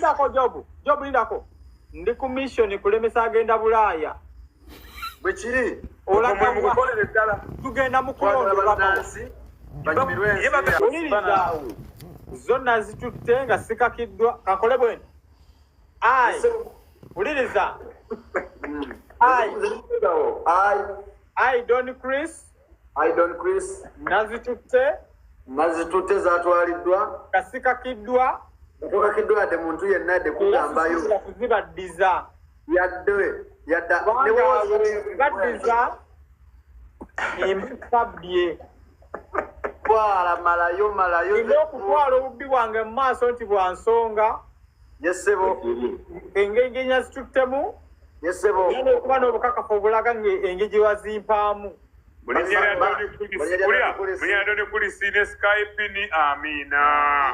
Lindako Jobu, Jobu lindako. Ndi ku mission kulemesa agenda Bulaaya. Bwe kiri. Olaga Mwe mukukolere ddala. Tugenda mu Twagala kulonda. bannansi banyumirwe ensi Ye yaabwe. Wuliriza. Zo nazitutte nga sikakiddwa. Kankole bwe nti. Ai, wuliriza. Ai, I, I Don Chris I Don Chris nazitutte nazitutte zaatwaliddwa nga sikakiddwa nga tokakiddwa yadde muntu yenna yadde era kugambayo sisobola kuzibaddiza. yadde yadde ne Kubanga bw'oba- baddiza embisabye. Twala malayo malayo Nina okutwala obubbi bwange mu maaso nti bwa nsonga Yes ssebo. engeri gye nazituttemu Yes ssebo. era n'okuba n'obukakafu obulaga engeri gye wazimpaamu. Bulinnya lya Don Chris, Bulinnya lya kulya, Don Chris. bulinnya lya Don Chris ne Skype ni Amina.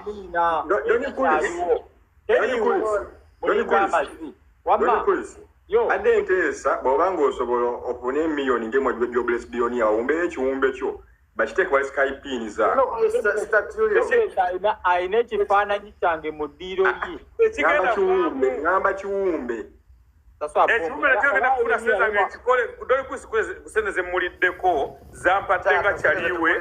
Amina. Don Chris. Teriiwo. Don Chris. Mulinga Don amazzi. Wamma. Don Chris. Yo. Adde nteesa bw'oba ng'osobola ofune emiliyoni ng'emu Jobless Billionaire owumbeyo ekiwumbe kyo bakiteeke wali Skype zaako. Jobless alina ekifaananyi kyange mu ddiiro lye. Ekigenda Ngamba kiwumbe, vaamu. ngamba kiwumbe. Taswa Ekiwumbe nakyo ngenda kufuna ssente zange nkikole. Don Chris ku ssente ze mmuliddeko zampadde nga kyaliwe.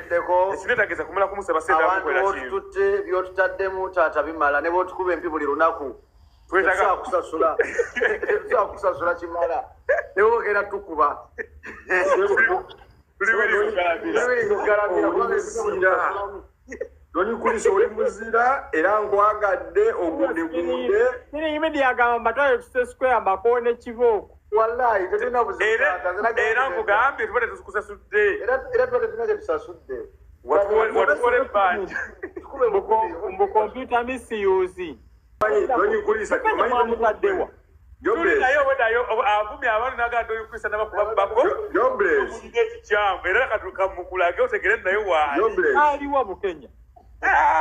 Ekineetagisa kumala kumusaba ssente Abantu amukolera kintu. b'otututte by'otutaddemu taata bimala ne b'otukuba empi buli lunaku. Twetaaga- Tetusobola kusasula. Tetusobola kusasula kimala. Ne bw'ogenda tukuba. Tuli weri kugalamira. Tuli kugalamira, Oli muzira. Don Chris oli muzira era nkwagadde ogundegunde. Kiri media agamba mbatwale ku State Square mbakoone kibooko. Wallahi tetulina buzibu Era taata, nze nagambye era nkugambye tuba tetukusasudde. Era tuba tetulina kye tusasudde. Watuwole ebbanja. Tukube bukubi. Mbu computer misuse. Don Chris Kenya mwamutaddewa. Tuli Jobless. naye obweddayo avumye abantu n'agamba Don Chris n'abakuba bako. Jobless. Owulira ekikyamu era kamukulage otegere naye waali. Jobless. Aliwa Bukenya.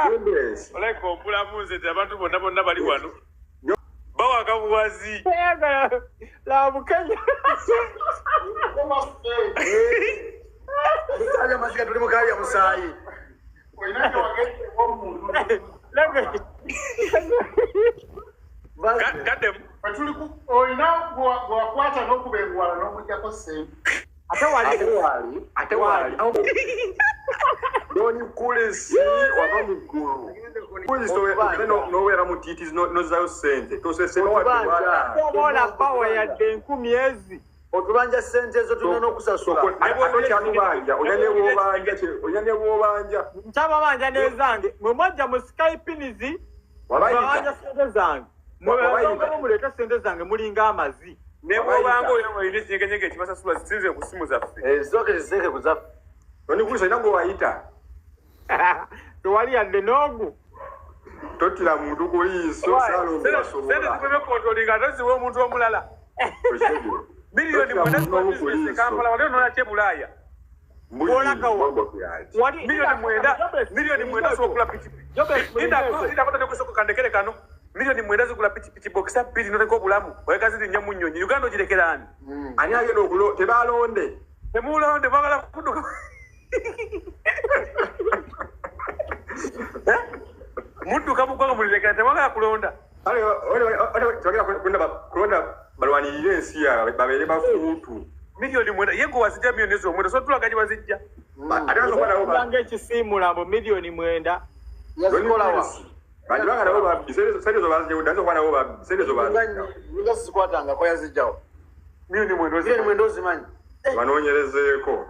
Jobless. Oleka ombulamu nze nti abantu bonna bonna bali wano bawaga buwazi. Teyagala la Bukenya. Tukalya amaziga tuli mu kalya musaayi. Lebe. Gaddemu. Olina gwe wakwata n'okuba enguwala n'omuggyako ssente. Ate wali Ate wali. Don Chris wava mu ggulu. Chris ogende n'obeera mu tiiti n'ozzaayo ssente. Tosesema wadde Otubanja. bw'ataano. oba olaba yadde enkumi ezi. Otubanja ssente ezo tulina n'okusasula. Ate okyamubanja, olina ne bw'obanja, olina ne bw'obanja. Nkyababanja n'ezange. Mwe mwajja mu Skype nizi Wabayita. babanja ssente zange. Mwe Wabayita. balongo muleete ssente zange mulinga amazi. Ne bw'obanga olina olina ekinyegenyege ekibasasula zisinze ku ssimu zaffe. Zooke ziteeke ku zaffe. Don Chris olina gwe wayita. Tewali yadde n'ogu. Tottira muntu ku liiso, Saalongo Ssente basobola. zikuleme kontrolinga ate ziwe omuntu omulala. Miliyoni mwenda Tottira muntu zikuba ku bizinesi e liiso. Kampala wali onoona ki e Bulaaya? Mbuzi, Wali Miliyoni 9 osobola okugula pikipiki. Lindako tandika okusooka kandekere kano. Miliyoni 9 zigula pikipiki bokisa 2 n'oteka obulamu. Oyagala zirinnya mu nnyonyi. Uganda ogirekera ani? Ani agenda okulo tebalonde. Temulonde mwagala kudduka. Mudduka mu ggwanga mulirekera temwagala kulonda. Ale tebagenda kulonda balwanirire ensi yaabwe babeere bafuutu. Miliyoni 9 ye gwe wazijja miliyoni ezo 9 so tulaga gye wazijja. Ate basobola nabo ba- Nga ekisiimula mbu miliyoni 9. Yazikolawa. Bandibanga nabo babbi sente zo bazijja budde okuba nabo babbi sente zo bazijja. Nga sizikwatangako yazijjawo. Miliyoni 9 Miliyoni 9 ozimanyi. Banoonyerezeeko.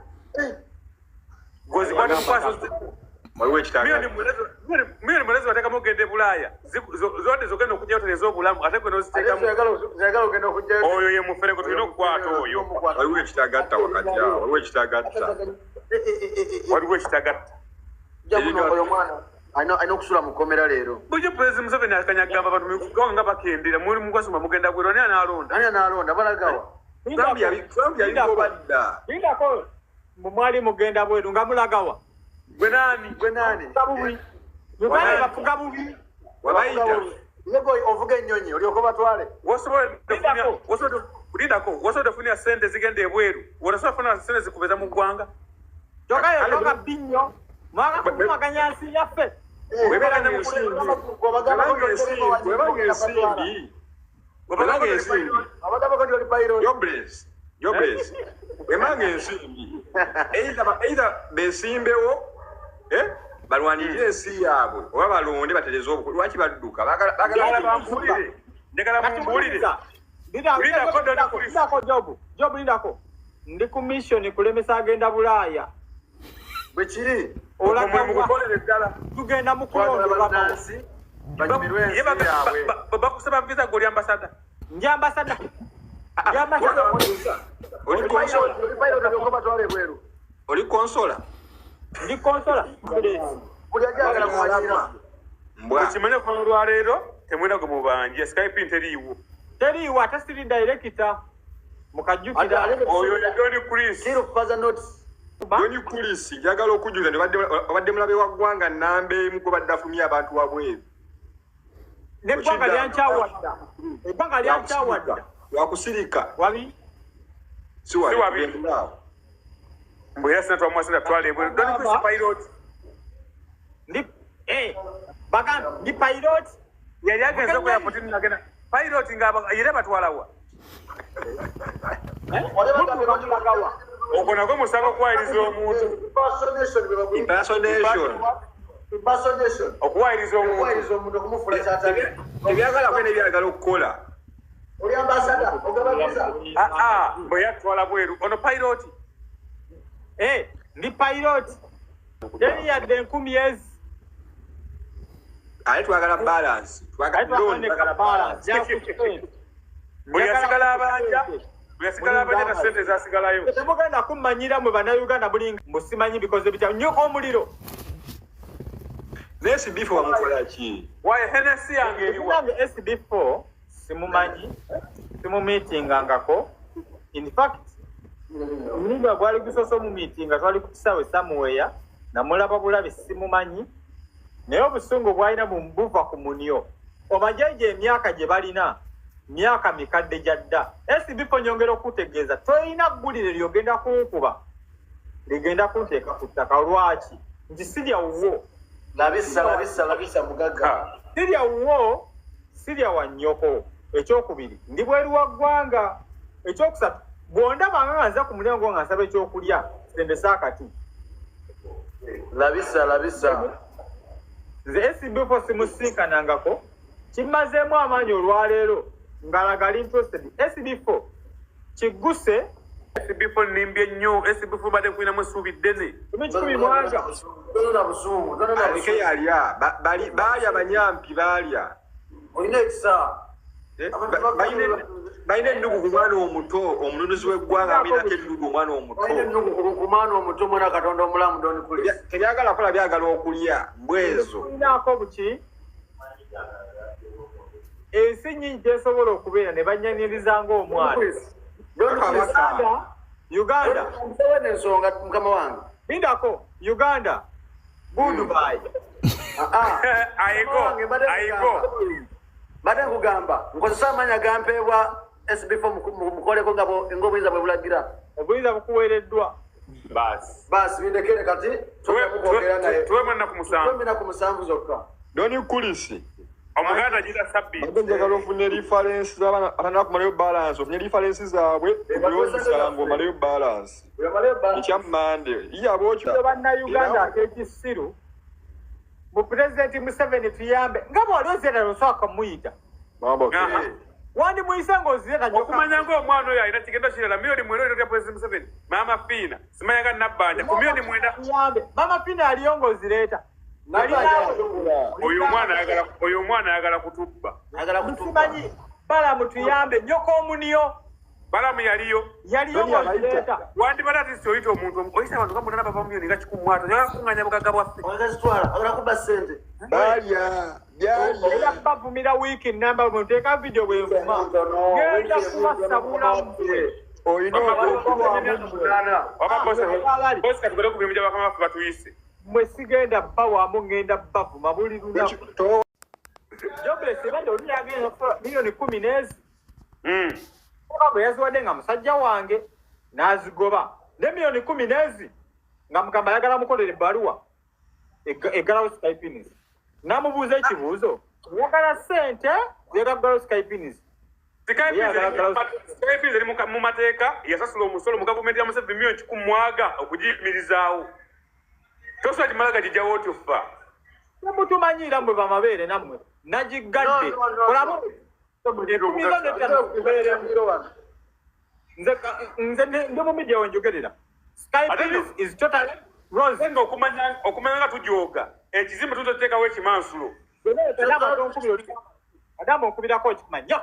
Gwe ozikwata bukwasi Waliwo ekitanga. Miliyoni 9 zibateekamu ogenda e Bulaaya. Zobadde zogenda okujjayo otereeze obulamu ate gwe Ate n'oziteekamu. zeyagala ogenda okujjayo. Oyo ye mufere gwe tulina okukwata oyo. Waliwo ekitagatta wakati awo. Waliwo ekitagatta. Waliwo ekitagatta. Oyo omwana alina okusula mu kkomera leero. Bulijjo Pulezidenti Museveni akanya agamba abantu mu ggwanga nga bakendera muli mugwasoma mugenda bweru ani anaalonda? Ani anaalonda balagawa? Trump yabigoba dda. Lindako mwali mugenda bweru nga mulagawa. Gwe naani? Gwe naani? Bubi. Uganda bafuga bubi. Wabayita. Ye gwe ovuga ennyonyi olyoke obatwale. Lindako wosobola ofunira ssente zigenda ebweru wotasobola kufuna ssente zikubeza mu ggwanga. Kyokka yo toka bbi nnyo. Mwagala kukumaganya nsi yaffe. Webanga ensimbi, webanga ensimbi, webanga ensimbi. Abagambako nti oli pilot. Jobless, jobless. Webanga ensimbi. Either besimbewo, eh? Balwanirire ensi yaabwe oba balonde batereze obuko. Lwaki badduka? Njagala Baagala bambuulire, njagala Kati mumbuulire. muwuliriza. Lindako, Lindako, Don lindako, Chris. lindako, Jobu. Jobu, lindako. Ndi ku mission kulemesa agenda Bulaaya. Bwe kiri. Olaga Omwe wa? mugukolere ddala. Tugenda mu Twagala kulonda olwakawo. bannansi banyumirwe Ye ensi yaabwe. bakusaba visa goli ambasada. Ndi ambasada. Ndi ambasada. Oli consola, Oli pilot olyoka batwala ebweru. oli consola. Ndi consola. Buli ajagala kumanyira. Mbwa. Okimanye okuva olwaleero temwena gwe mubanja, Skype teriiwo. Teriiwo ate siri director. Mukajjukira. Oyo ye Don Chris. Kiru further notice. Don Chris, njagala okujjuza nti obadde mulabe wa ggwanga nnamba emu gwe badde afumye abantu wabweru. N'eggwanga lyankyawadda. Eggwanga lyankyawadda. Lwakusirika. Wabi? Si wabi. Si wabi. Genda. Mbu era sina twamuwa sente atwala ebweru. Don Chris pilot. Ndi bagamba ndi pilot. Yali agenze ku airport nagenda. Pilot nga era batwala wa? Wali bagambye lwaki Mulagawa. Ogwo nagwo musango okuwayiriza omuntu. Impersonation bwe baguyita. Impersonation. Impersonation. Okuwayiriza omuntu. Okuwayiriza omuntu okumufuula ky'atali. Tebyagala kwena ebyagala okukola. Oli ambasada ogaba visa. Ah ah, bwe yatwala bweru. Ono pilot. Ndi pilot. Teri yadde 1000 ezi. Ate twagala balance. Ate twagala balance. Bwe yasigala abanja, bwe yasigala abanja na sente zasigalayo. Temugenda kummanyira mwe Bannayuganda muli musimanyi bikoze bitya. Nnyuka omuliro. Naye SB4 bamukola ki? Waye Hennessy yange eriwa. Nange SB4 simumanyi, simumiitingangako. In fact, omulundi gwali gusoose omumiitinga twali ku kisaawe somewhere, namulaba bulabi simumanyi. Naye obusungu bw'alina buva ku munyo. Omanyi egyo emyaka gye balina, myaka mikadde gya dda. SB4 nyongera okutegeeza, tolina ggulire ly'ogenda kunkuba, ligenda kunteeka ku ttaka. Lwaki? Nti sirya wuwo. Labisa, labisa, labisa mugagga. Sirya wuwo, sirya wa nnyoko. Ekyokubiri, ndi bweru wa ggwanga. Ekyokusatu, bw'ondabanga nga nza ku mulyango nga nsaba ekyokulya, sembesa akati. Labisa, labisa. Nze SB4 simusinkanangako, kimmazeemu amaanyi olwaleero ng'alaga ali interested. SB4 kigguse. SB4 nnimbye nnyo. SB4 badde nkulinamu essuubi ddene. 1,100. Tonona busungu, tonona Aleke busungu. yalya. Baalya banyampi baalya. Olina ekisa. Balina ennugu ku mwana omuto, omununuzi w'eggwanga alinako ennugu omwana omuto. Olina ennugu ku mwana omuto mwana Katonda omulamu Don Chris. Tebyagala kukola byagala okulya mbwezo. Tulinaako buki? Ensi nnyingi gyesobola okubeera ne bannyaniriza ng'omwana. Don Chris. Uganda, Uganda. Nsewe ensonga mukama wange. Lindako, Uganda. Goodbye. Ayigo, ayigo. Mbadde nkugamba nkozesa amaanyi gampeebwa SB4 mukoleko nga ng'obuyinza bwe bulagira. Obuyinza bukuweereddwa. Baasi. Baasi bindekere kati tukwogera naye. Tuwe mwenna ku musanvu. Tuwe mwenna ku musanvu zokka. Don Chris. Omuganda agira sabbiiti. Mbadde njagala ofune reference z'abaana abatannaba kumalayo balance, ofune reference zaabwe ogule omusango omaleyo balance. Ekya Mmande. Ye abookya. Bannayuganda ak'ekisiru. Mu Pulezidenti Museveni tuyambe. Nga bw'oli ozireta osooka kumuyita. Wandi muyise ng'ozireta nyoka. Okumanya ng'omwana oyo alina kigendo kirala 9,000,000 erya Pulezidenti Museveni. Maama Fiina, simanya nga Nabbanja ku 9,000,000. Tuyambe. Maama Fiina aliyo ng'ozireeta. Oyo omwana ayagala kutubba. Simanyi Balamu tuyambe nyoka omuniyo. Balamu yaliyo. Yaliyo ng'ozireeta. Wandibadde ati si oyita omuntu, oyita abantu nga munaana bava mu milioni nga 130. Oyagala kukuŋŋaanya bugagga bwaffe. Oyagala oyagala kubba ssente. Baalya, byalya. Era bavumira wiiki nnamba bwe nteeka vidiyo bwe nvuma. Ngenda kubasabula mmwe. Olina Waba bosi katugende ku mirimu gya bakama baffe batuyise. Mmwe sigenda bba waamu ngenda bavuma buli lunaku. Jobless ebadde oli yagenda okukola 10,000,000 n'ezi. Kuba bwe yaziwadde nga musajja wange n'azigoba. Ne 10,000,000 n'ezi nga mugamba ayagala mukolera ebbaluwa eggalawo stipends. Namubuuza ekibuuzo, oyagala ssente, oyagala kugalawo Skypins? Skypins eri mu mateeka, yasasula omusolo mu gavumenti ya Museveni 100,000,000 okugiyimirizaawo. Tosobola kimala gagijjawo otyo ffa. Temutumanyiira mmwe bamabeere nammwe. Nagiggadde. Kolamu 15,000. Nze ndi mu media wenjogerera. Skypins is totally rose. Nga okumanya nga tujooga ekizimbe tuyinza okuteekawo ekimansulo. Adamu onkubirako okimanya.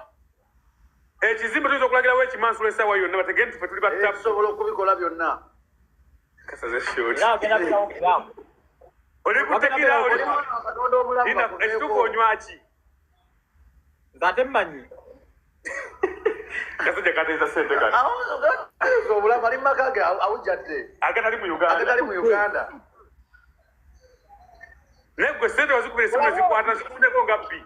Ekizimbe tuyinza okulagirawo ekimansulo essaawa yonna bategere nti ffe tuli battabu. Tusobola okubikola byonna. Kasaze shoti. Era agenda kutawo kiramu. Oli kutekera oli. Ekituufu onywa ki? Nze ate mmanyi. Kasajja kateesa ssente kati. Obulamu ali mu maka ge awujjadde. Agatali mu Uganda. Agatali mu Uganda. Naye gwe ssente wazikubira essimu nezikwata zikundeko nga bbi.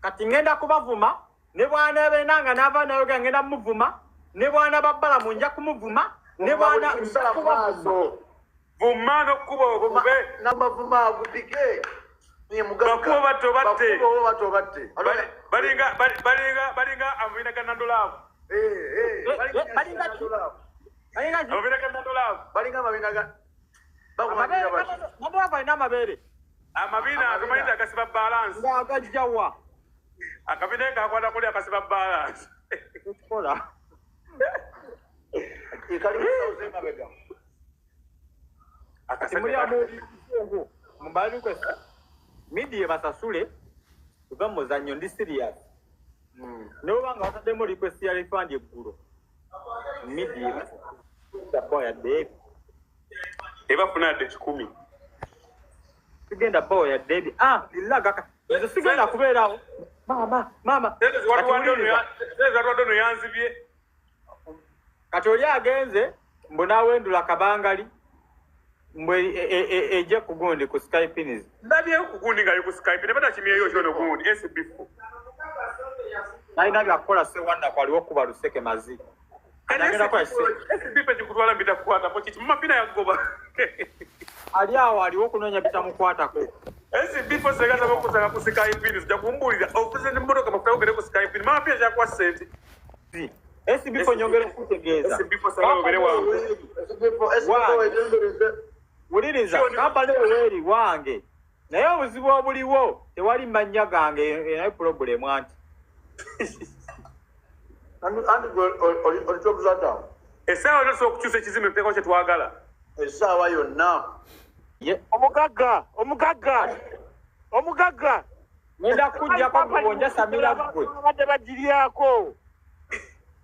Kati ngenda kubavuma ne bw'anaabeera nga n'ava nayogera ngenda muvuma ne bw'anaaba Bbalamu nja kumuvuma ne bw'ana vuma n'okkuba okube. N'amavuma agupike. Bakuba batte obatte. Bakuba batte obatte. Balinga amabina ga Nandolaavu. Balinga amabina ga Nandolaavu. Balinga amabina ga Nandolaavu alina amabeere. Amabina agamanyi nti agasiba balansi. Ng'agajja wa? Akabina kakwata kuli akasiba balansi. Ekikola. Kati muli mubali request. Media basasule kuva mu muzannyo ndi serious. N'oba nga wataddemu request ya refund eggulo. Media basasule yadde ebi. Ebafuna yadde 1,000. Sigenda bawo yadde ebi. Lillaga nze sigenda kubeerawo. Maama, maama. Sente ziwatwadde ono yanzibye. Kati oli agenze mbu n'awendula kabangali. Mbwe ejja ku gundi ku Skypins. Ndabyeyo ku gundi ng'ali ku Skype ne batakimyeyo kyono gundi SB4. Nalina byakukola Ssewandako aliwo okuba luseke mazi. SB4 ekikutwala mbitakukwatako kiki? Mama Fina yakugoba. Ali awo aliwo okunoonya bitamukwatako. SB4 singa asaba okusanga ku Skypins ojja kumbuulira ofuze n'emmotoka mafuta ogende ku Skypins. Mama Fina kyakuwa ssente. SB4 nyongera okutegeeza. SB4 singa ogende wangu. SB4 wegendereze. Wuliriza, kampani weeri wange. Naye obuzibu obuliwo tewali mannya gange naye pulobulemu anti. Essaawa yonna tusobola okukyusa ekizimbe tuteekako kye twagala. Essaawa yonna. Omugagga, omugagga, omugagga. Ngenda kujjako gwe njasamira ggwe. Babadde bagiryako.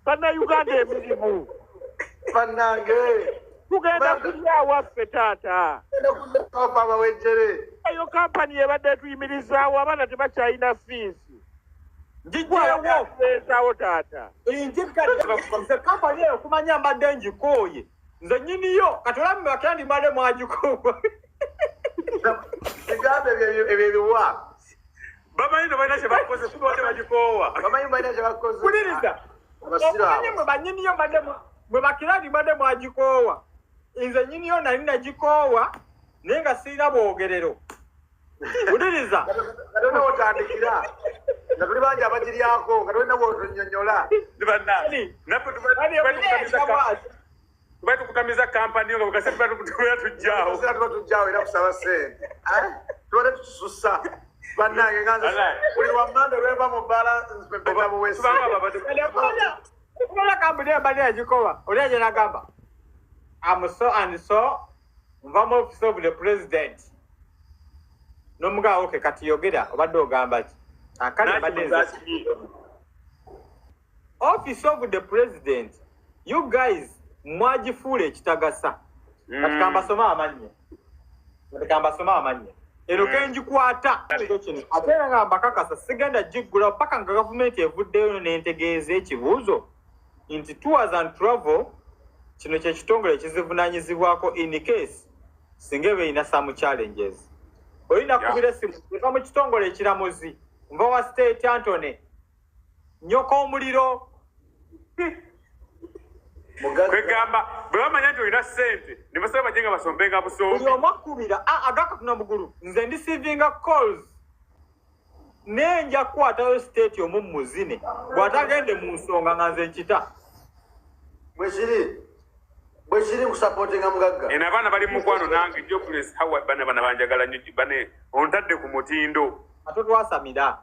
Bannayuganda emirimu. Bannange. Tugenda kulya waffe taata. Eyo kampani ebadde etuyimirizaawo abaana tebakyalina fiisi. Njijjeewo. Leetaawo taata. Nze kampani eyo okumanya mbadde ngikooye. Nze nnyiniyo kati olaba mbakira ndi mbadde mwagikoowa. Bigambo ebyo ebiwa. Bamanyi no balina kye bakoze kuba tebagikoowa. Bamanyi balina kye bakoze. Wuliriza. Okumanya mwe bannyiniyo mbadde mwe bakira ndi mbadde mwagikoowa. Nze nnyiniyo nali nagikoowa naye nga sirina bwogerero. Wuliriza. Nga otandikira. Nga tuli bangi abagiryako nga tolina bw'otunnyonnyola. Naffe tuba tukutamiza kampani yo nga bwe kaseera tuba tujjaawo. Tuba tujjaawo era kusaba ssente. Tubadde tusussa. Bannange nga nze buli lwa Mmande lwe nva mu bbaala mpeta buwesi. Okumanya kampuni eyo mbadde yagikowa. Oli ajja n'agamba I'm so and so nva mu office of the president. N'omugamba okay kati yogera obadde ogamba ki? Akale mbadde nze. Office of the president, you guys mwagifuula ekitagasa. Kati kambasome amannya. Kati kambasome amannya. Eno kengikwata kino ate era nga mbakakasa sigenda giggulawo paka nga gavumenti evuddeyo n'entegeeza ekibuuzo nti tours and travel kino kye kitongole ekizivunaanyizibwako in case singa eba erina some challenges. Olina kubira essimu eva mu kitongole ekiramuzi nva wa State Anthony nyoka omuliro. Kwegamba bwe bamanya nti olina ssente ne basaba bajje nga basombenga busombi. Buli omu akubira agakatuna mugulu nze ndi receiving calls naye nja kukwatayo state omu muzine bw'atagende mu nsonga nga nze nkita. Bwekiri kusupportinga mugagga. Eno abaana bali mukwano nange Jobless Howard bana bana banjagala nnyo bane ontadde ku mutindo. Ate twasamira.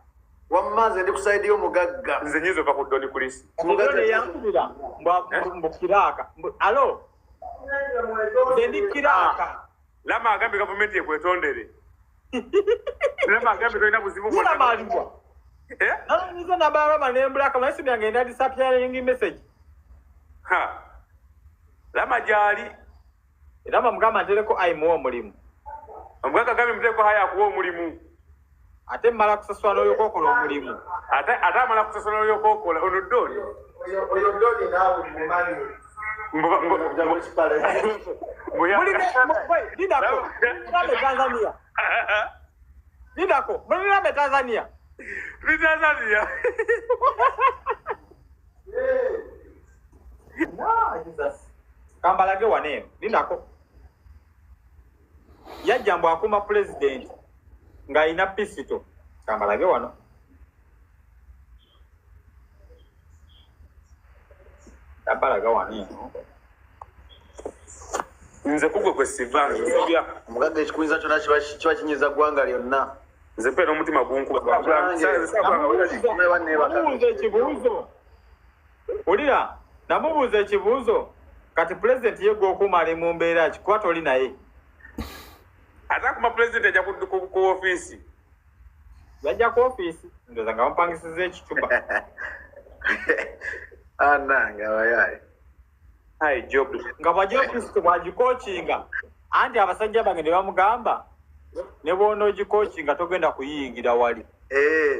Wamma nze ndi ku side y'omugagga. Nze nyiza ova ku Don Chris. Mugagga yankubira mbu kiraaka. Alo. Nze ndi kiraaka. Lama agambye gavumenti ekwetondere. Lama agambye tolina buzibu bwonna. Lama aliwa. Nalonyiza namba Lama n'embulaka naye simu yange enda disappearing message. Ha. Lama gyali. Lama mugamba ntereko ayimuwa omulimu. Omugagga agambye muteeko haya akuwa omulimu. Ate mmala kusasula n'olyoka okola omulimu. Ate amala kusasula n'olyoka okola ono Doni. Oyo Doni naawe mumanyi. Lidako, mulinabe Tanzania. Lidako, mulinabe Tanzania. Tuli Tanzania. Jesus. Kambalage wane, lidako. Yajja mbu akuma president ng'alina pisito. Kambalage wano. Kambalage wano. Nze kugwe kwe siva. Omugagga ekikuyinza kyonna kiba kinyiza ggwanga lyonna. Nze mpeera omutima gunkuba. Namubuuza ekibuuzo. Wulira, namubuuza ekibuuzo. Kati pulezidenti ye gw'okuuma ali mu mbeera ki kuba toli naye. Ate akuma pulezidenti ajja ku ofiisi. Yajja ku ofiisi ndowooza nga bamupangisizza ekicupa. Anange abayaaye. Hi Job. Nga bw'ajja ofiisi bw'agikookinga anti abasajja bange ne bamugamba ne bw'onoogikookinga togenda kuyingira wali.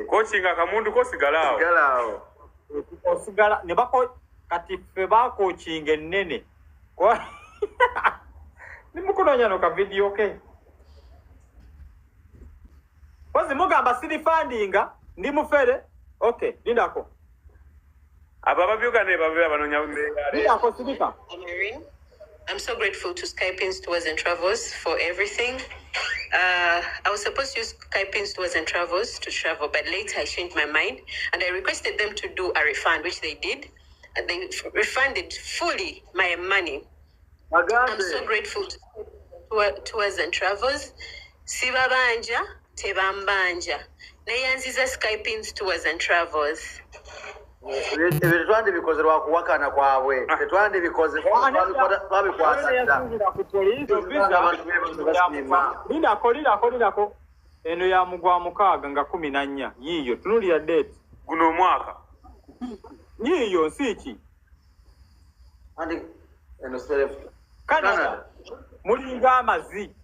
Kookinga akamundu kosigala awo. Sigala awo. Osigala ne bako kati ffe baakookinga ennene. Nimukunoonya no ka vidiyo ke. Kozi mugamba sirifandinga ndi mufere. Okay, lindako. Abo ababyuka ne babeera banoonya mbeera. Lindako sirika. I'm so grateful to Skypins Tours and Travels for everything. I was supposed to use Skypins Tours and Travels to travel, but later I changed my mind and I requested them to do a refund, which they did. And they refunded fully my money. I'm so grateful to Tours and Travels. Sibabanja, tebambanja. Neyanziza Skypins Tours and Travels. Ebyo tetwandibikoze lwa kuwakana kwabwe. Tetwandibikoze twabikwasa dda. Lindako, lindako, lindako. Eno ya mugwa mukaaga nga 14. Yiiyo, tunuulira date. Guno omwaka. Yiiyo, nsi ki? Eno self. Canada. Mulinga amazzi.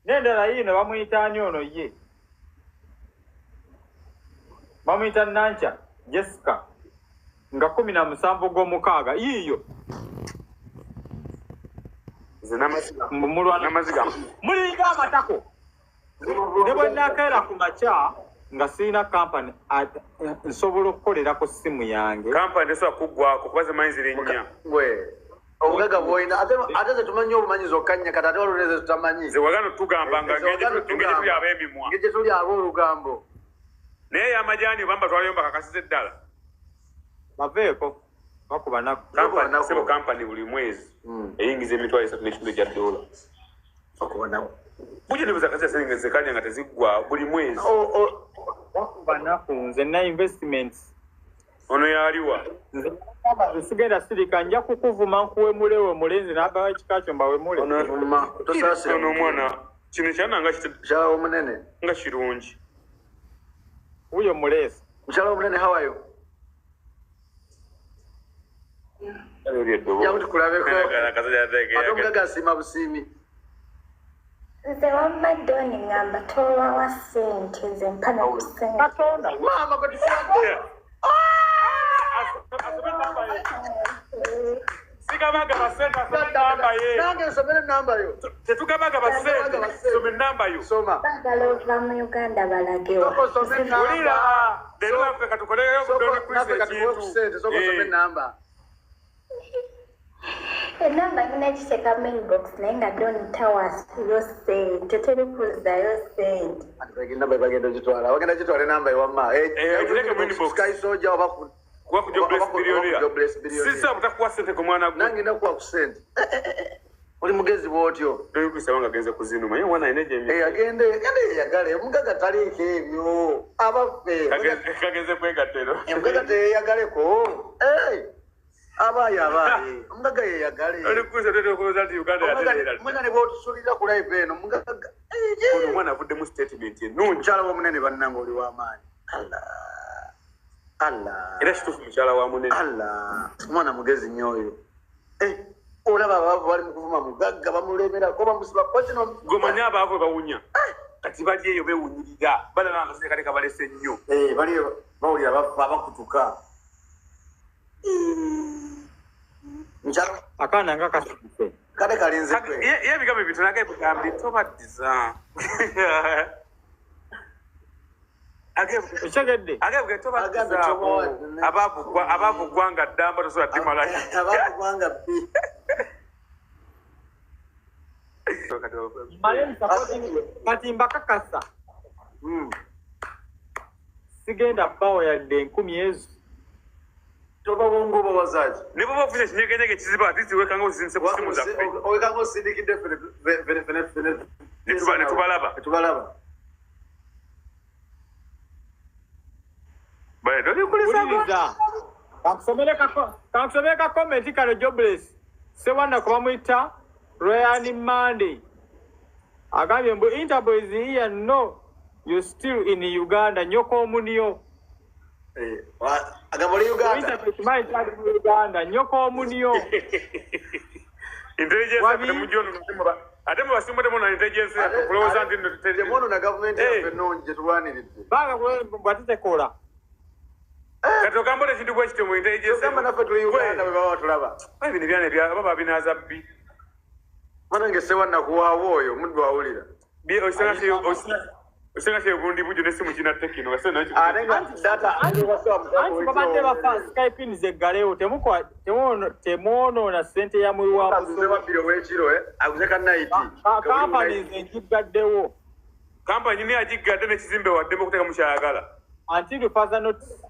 N'endala yiino bamuyita ani ono ye? Bamuyita Nanca Jessica nga 17 gw'omukaaga yiiyo. Mulinga amatako. Ne bwe nnakeera ku makya nga sirina kampani nsobola okukolera ku ssimu yange. Kampani tesobola kuggwako kuba zimanyi ziri nnya. Obugagga bw'olina ate ze tumanyi obumanyi zokka nnya kati ate waliwo ne ze tutamanyi. Ze wagano tugamba nga engeri tuli ab'emimwa. Engeri tuli ab'olugambo. Naye ey'amajaani obamba twaliyomba kakasiza eddala. Baveeko bakuba naku. Sebo kampani buli mwezi eyingiza $3,500 gya dola. Bakuba naku. Bujja nebuza kasira sente zekanya nga teziggwa buli mwezi. Bakuba naku nze nina investments. Ono yaliwa. Nze sigenda sirika nja kukuvuma nkuwemule wemule nze n'abawa ekika kyo mbawemule. Ono omwana kino ekyana nga mukyala w'omunene. Nga kirungi. Wuyo muleesi. Mukyala w'omunene how are you? Jangu tukulabeko. Ate omugagga asiima busiimi. Nze wamma Doni ngamba tobawa ssente nze mpa na ku ssente. Katonda. Maama gwe tufuwadde. Sigabaga basente asome namba ye. Nange nsomere namba yo. Tetugabaga basente some namba yo. Soma. Baagala ova mu Uganda balagewa. Soko some namba. Wulira. Leero naffe katukoleyo Doni Chris ekintu. Soko some namba. Enamba ngina giteeka mu inbox naye nga Don Towers yo ssente teri kuzzayo ssente. Enamba bagenda gitwala. Bagenda gitwala enamba ewamma. Ogireke mu inbox. Sky Soldier oba ku Kuba ku Jobless oba ku Billionaire. Jobless Billionaire. Sisa butakuwa ssente ku mwana gwe. Nange nakuwa ku ssente. Oli mugezi bw'otyo. Toyukusaba nga agenze kuzinuma. Ye omwana alina egyemi. Agende agende yeyagale. Omugaga taliiko ebyo. Abaffe. Kagenze kwegattero. Omugaga teyeyagaleko. Abaaye abaaye. Omugaga yeyagale. Olikuusa toteekulooza nti Uganda yatereera. Omugaga ne bw'otusulira ku live eno. Omugaga. Ono omwana avuddemu statement ennungi. Mukyala w'omunene bannange oli w'amaanyi. Allah. Allah. Era kituufu mukyala wa munene. Allah. Omwana mugezi nnyo oyo. Olaba abaavu bali mu kuvuma mugagga bamulemerako bamusibako kino. Gwe abaavu bawunya. Kati bali eyo beewunyirira. Balaba akasente kale kabalese nnyo. Bali bawulira bafa bakutuka. Akaana nga kasukuse. Kale kalinze kwe. Ye ebigambo ebitono ag'ebigambo tobaddiza. Okitegedde? Agebuge tobaddiza abaavu ggwanga ddamba tosobola ddimalayo. Abaavu ggwanga bbi. Kati mbakakasa. Sigenda bbawo yadde 1000 ezo. Toba bwongo bawazaaki. Ne bw'oba ofunye ekinyegenyege ekizibu ate wekanga ozizimuse ku ssimu zaffe. Owekanga osindikidde fene. Ne tubalaba. Ne tubalaba. Wuliriza. Kankusomere ka comment kano Jobless. Ssewannaku bamuyita Ryan Monday. Agambye mbu Interboys here no you still in Uganda nyoko omunio. Agamba oli Uganda. Uganda nyoko omunio. Intelligence temugyono ate mubasimu temuna intelligence kulowooza nti temuono na gavumenti yaffe ennungi gye tulwaniridde. Baga bwatitekola. Kati ogamba oti ekintu bwe kityo mu intelligence. Ogamba naffe tuli Uganda bwe baba batulaba. Bino ebyana ebya baba binaaza bbi. Banange Ssewannaku waawo oyo omuddu awulira. Okisenga kye bundi bujo n'essimu kina tekino. Ate nga data anti babadde bafa Skype zeggalewo temwonoona ssente ya muwi wa aguze babbiri ow'ekiro aguze ka night. Kampani engigaddewo. Kampani niyo agiggadde n'ekizimbe waddemu okuteekamu ky'ayagala. Until further notice.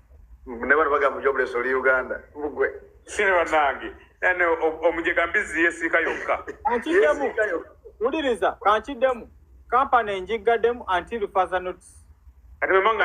Ne bano bagamba Jobless oli Uganda. Mugwe. Sine bannange. Omujega mbizzi yeesiika yokka. Kankiddemu. Wuliriza kankiddemu. Kampani engigaddemu until further notice. Kati bwe manga